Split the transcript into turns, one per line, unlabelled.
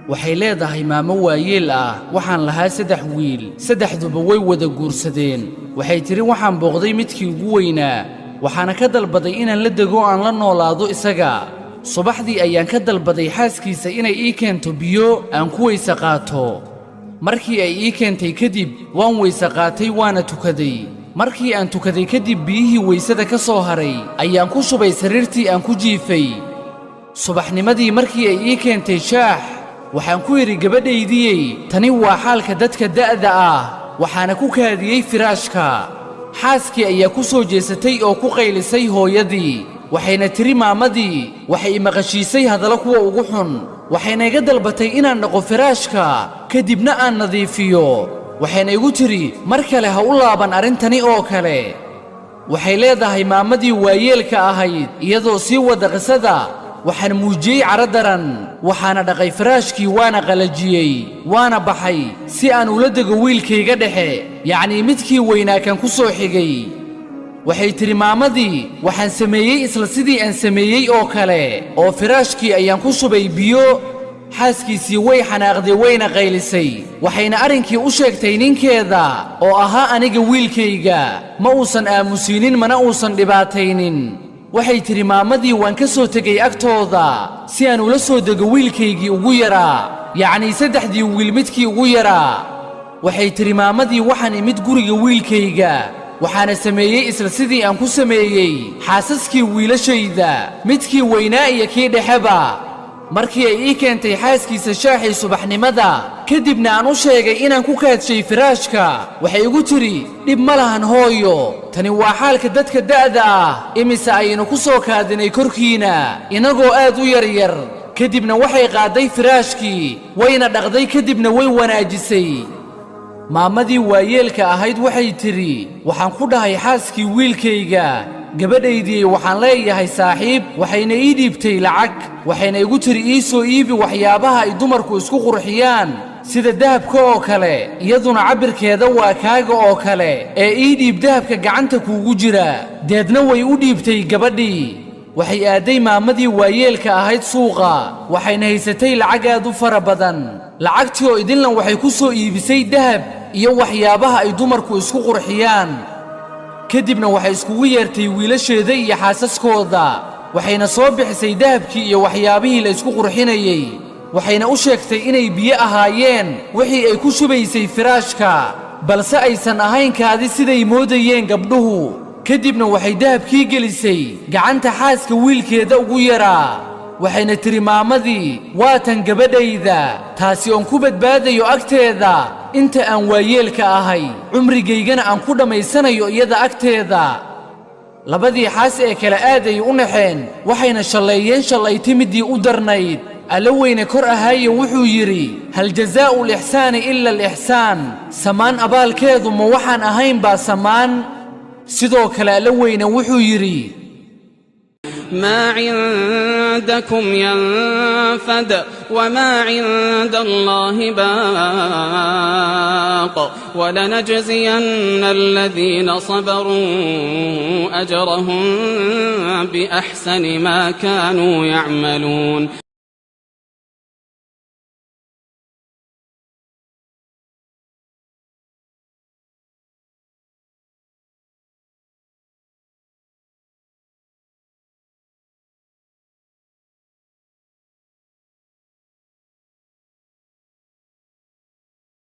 Waxay leedahay maamo waayeel ah: "Waxaan lahaa saddex wiil, saddexduba way wada guursadeen." Waxay tidhi: "Waxaan booqday midkii ugu weynaa, waxaana ka dalbaday inaan la dego, aan la noolaado isaga. Subaxdii ayaan ka dalbaday xaaskiisa inay ii keento biyo aan ku weyse qaato. Markii ay ii keentay kadib, waan weyse qaatay, waana tukaday. Markii aan tukaday kadib, biyihii weysada ka soo haray ayaan ku shubay sariirtii aan ku jiifay. Subaxnimadii markii ay ii keentay shaax, waxaan ku idhi: 'Gabadhaydiyey, tani waa xaalka dadka da'da ah.' Waxaana ku kaadiyey firaashka. Xaaskii ayaa ku soo jeesatay oo ku qaylisay hooyadii. Waxayna tidhi maamadii waxay imaqashiisay hadallo kuwa ugu xun, waxayna iga dalbatay inaan dhaqo firaashka, kadibna aan nadiifiyo. Waxayna igu tidhi: 'Mar kale ha u laaban arrintani oo kale.'" Waxay leedahay maamadii waayeelka ahayd, iyadoo sii wada qisada: "Waxaan muujiyey cadho daran, waxaana dhaqay firaashkii, waana qalajiyey, waana baxay si aan ula dego wiilkayga dhexe, yacnii midkii weynaa kan ku soo xigay." Waxay tidhi maamadii: "Waxaan sameeyey isla sidii aan sameeyey oo kale, oo firaashkii ayaan ku shubay biyo. Xaaskiisii way xanaaqday, wayna qaylisay, waxayna arrinkii u sheegtay ninkeeda oo ahaa aniga wiilkayga. Ma uusan aamusiinin, mana uusan dhibaataynin." Waxay tidhi maamadii: "Waan ka soo tegey agtooda si aan ula soo dego wiilkaygii ugu yaraa, yacnii saddexdii wiil midkii ugu yaraa." Waxay tidhi maamadii: "Waxaan imid guriga wiilkayga, waxaana sameeyey isla sidii aan ku sameeyey xaasaskii wiilashayda, midkii weynaa iyo kii dhexeba. Markii ay ii keentay xaaskiisa shaaxii subaxnimada, kadibna aan u sheegay inaan ku kaadshay firaashka, waxay igu tidhi: 'Dhib ma lahan hooyo, tani waa xaalka dadka da'da ah. Imise ayaynu ku soo kaadinay korkiina inagoo aad u yaryar.' Kadibna waxay qaadday firaashkii, wayna dhaqday, kadibna way wanaajisay." Maamadii waayeelka ahayd waxay tidhi: "Waxaan ku dhahay xaaskii wiilkayga: 'Gabadhaydii, waxaan leeyahay saaxiib, waxayna ii dhiibtay lacag, waxayna igu tidhi: ii soo iibi waxyaabaha ay dumarku isku qurxiyaan sida dahabka oo kale, iyaduna cabbirkeeda waa kaaga oo kale, ee ii dhiib dahabka gacanta kuugu jira.' Deedna way u dhiibtay gabadhii. Waxay aadday maamadii waayeelka ahayd suuqa, waxayna haysatay lacag aad u fara badan. Lacagtii oo idinlan waxay ku soo iibisay dahab iyo waxyaabaha ay dumarku isku qurxiyaan. Kadibna waxay iskugu yeertay wiilasheeda iyo xaasaskooda, waxayna soo bixisay dahabkii iyo waxyaabihii la isku qurxinayey. Waxayna u sheegtay inay biyo ahaayeen wixii ay ku shubaysay firaashka, balse aysan ahayn kaadi siday moodayeen gabdhuhu. Kadibna waxay dahabkii gelisay gacanta xaaska wiilkeeda ugu yaraa. Waxayna tidhi maamadii: 'Waa tan gabadhayda, taasi oon ku badbaadayo agteeda inta aan waayeelka ahay, cumrigaygana aan ku dhammaysanayo iyada agteeda.' Labadii xaas ee kale aad ay u naxeen, waxayna shalleeyeen shallaytimiddii u darnayd. Alla weyne kor ahaaye wuxuu yidhi: 'هل جزاء الإحسان إلا الإحسان.' Samaan abaalkeedu ma waxaan ahayn baa samaan? Sidoo kale Alla weyne wuxuu yidhi:
ما عندكم ينفد وما عند الله باق ولنجزين الذين صبروا أجرهم بأحسن ما كانوا يعملون.